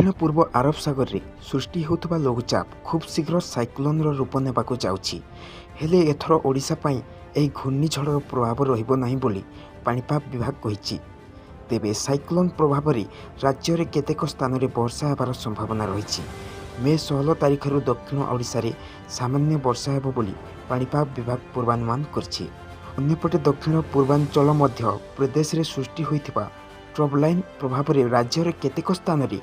ଦକ୍ଷିଣ ପୂର୍ବ ଆରବ ସାଗରରେ ସୃଷ୍ଟି ହେଉଥିବା ଲଘୁଚାପ ଖୁବ୍ ଶୀଘ୍ର ସାଇକ୍ଲୋନ୍ର ରୂପ ନେବାକୁ ଯାଉଛି। ହେଲେ ଏଥର ଓଡ଼ିଶା ପାଇଁ ଏହି ଘୂର୍ଣ୍ଣିଝଡ଼ର ପ୍ରଭାବ ରହିବ ନାହିଁ ବୋଲି ପାଣିପାଗ ବିଭାଗ କହିଛି। ତେବେ ସାଇକ୍ଲୋନ୍ ପ୍ରଭାବରେ ରାଜ୍ୟରେ କେତେକ ସ୍ଥାନରେ ବର୍ଷା ହେବାର ସମ୍ଭାବନା ରହିଛି। ମେ 16 ତାରିଖରୁ ଦକ୍ଷିଣ ଓଡ଼ିଶାରେ ସାମାନ୍ୟ ବର୍ଷା ହେବ ବୋଲି ପାଣିପାଗ ବିଭାଗ ପୂର୍ବାନୁମାନ କରିଛି। ଅନ୍ୟପଟେ ଦକ୍ଷିଣ ପୂର୍ବାଞ୍ଚଳ ମଧ୍ୟ ପ୍ରଦେଶରେ ସୃଷ୍ଟି ହୋଇଥିବା ଟ୍ରବଲାଇନ୍ ପ୍ରଭାବରେ ରାଜ୍ୟର କେତେକ ସ୍ଥାନରେ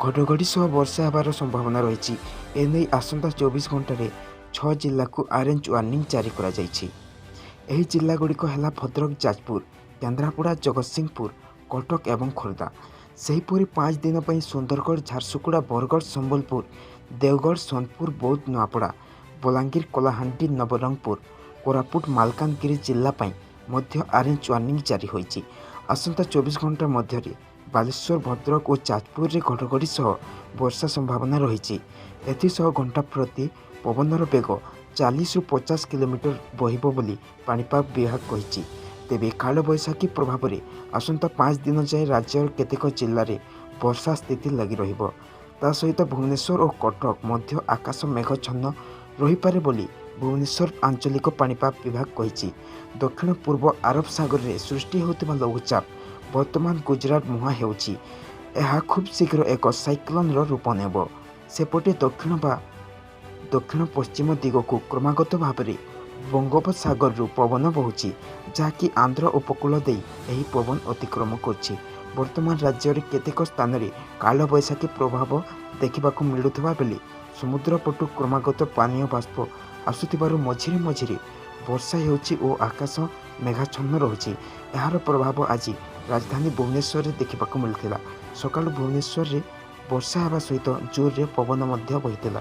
ଘଡ଼ଘଡ଼ି ସହ ବର୍ଷା ହେବାର ସମ୍ଭାବନା ରହିଛି। ଏନେଇ ଆସନ୍ତା 24 ଘଣ୍ଟାରେ 6 ଜିଲ୍ଲାକୁ ଅରେଞ୍ଜ ୱାର୍ଣ୍ଣିଂ ଜାରି କରାଯାଇଛି। ଏହି ଜିଲ୍ଲାଗୁଡ଼ିକ ହେଲା ଭଦ୍ରକ, ଯାଜପୁର, କେନ୍ଦ୍ରାପଡ଼ା, ଜଗତସିଂହପୁର, କଟକ ଏବଂ ଖୋର୍ଦ୍ଧା। ସେହିପରି 5 ଦିନ ପାଇଁ ସୁନ୍ଦରଗଡ଼, ଝାରସୁଗୁଡ଼ା, ବରଗଡ଼, ସମ୍ବଲପୁର, ଦେଓଗଡ଼, ସୋନପୁର, ବୌଦ୍ଧ, ନୂଆପଡ଼ା, ବଲାଙ୍ଗୀର, କଳାହାଣ୍ଡି, ନବରଙ୍ଗପୁର, କୋରାପୁଟ, ମାଲକାନଗିରି ଜିଲ୍ଲା ପାଇଁ ମଧ୍ୟ ଅରେଞ୍ଜ ୱାର୍ଣ୍ଣିଂ ଜାରି ହୋଇଛି। ଆସନ୍ତା 24 ଘଣ୍ଟା ମଧ୍ୟରେ ବାଲେଶ୍ୱର, ଭଦ୍ରକ ଓ ଯାଜପୁରରେ ଘଡ଼ଘଡ଼ି ସହ ବର୍ଷା ସମ୍ଭାବନା ରହିଛି। ଏଥିସହ ଘଣ୍ଟା ପ୍ରତି ପବନର ବେଗ 40ରୁ 50 କିଲୋମିଟର ବହିବ ବୋଲି ପାଣିପାଗ ବିଭାଗ କହିଛି। ତେବେ କାଳବୈଶାଖୀ ପ୍ରଭାବରେ ଆସନ୍ତା 5 ଦିନ ଯାଏଁ ରାଜ୍ୟର କେତେକ ଜିଲ୍ଲାରେ ବର୍ଷା ସ୍ଥିତି ଲାଗି ରହିବ। ତା ସହିତ ଭୁବନେଶ୍ୱର ଓ କଟକ ମଧ୍ୟ ଆକାଶ ମେଘାଚ୍ଛନ୍ନ ରହିପାରେ ବୋଲି ଭୁବନେଶ୍ୱର ଆଞ୍ଚଳିକ ପାଣିପାଗ ବିଭାଗ କହିଛି। ଦକ୍ଷିଣ ପୂର୍ବ ଆରବ ସାଗରରେ ସୃଷ୍ଟି ହେଉଥିବା ଲଘୁଚାପ ବର୍ତ୍ତମାନ ଗୁଜରାଟ ମୁହାଁ ହେଉଛି। ଏହା ଖୁବ୍ ଶୀଘ୍ର ଏକ ସାଇକ୍ଲୋନ୍ର ରୂପ ନେବ। ସେପଟେ ଦକ୍ଷିଣ ବା ଦକ୍ଷିଣ ପଶ୍ଚିମ ଦିଗକୁ କ୍ରମାଗତ ଭାବରେ ବଙ୍ଗୋପସାଗରରୁ ପବନ ବହୁଛି, ଯାହାକି ଆନ୍ଧ୍ର ଉପକୂଳ ଦେଇ ଏହି ପବନ ଅତିକ୍ରମ କରୁଛି। ବର୍ତ୍ତମାନ ରାଜ୍ୟରେ କେତେକ ସ୍ଥାନରେ କାଳବୈଶାଖୀ ପ୍ରଭାବ ଦେଖିବାକୁ ମିଳୁଥିବା ବେଳେ ସମୁଦ୍ର ପଟୁ କ୍ରମାଗତ ପାନୀୟ ବାଷ୍ପ ଆସୁଥିବାରୁ ମଝିରେ ମଝିରେ ବର୍ଷା ହେଉଛି ଓ ଆକାଶ ମେଘାଚ୍ଛନ୍ନ ରହୁଛି। ଏହାର ପ୍ରଭାବ ଆଜି ରାଜଧାନୀ ଭୁବନେଶ୍ୱରରେ ଦେଖିବାକୁ ମିଳିଥିଲା। ସକାଳୁ ଭୁବନେଶ୍ୱରରେ ବର୍ଷା ହେବା ସହିତ ଜୋରରେ ପବନ ମଧ୍ୟ ବହିଥିଲା।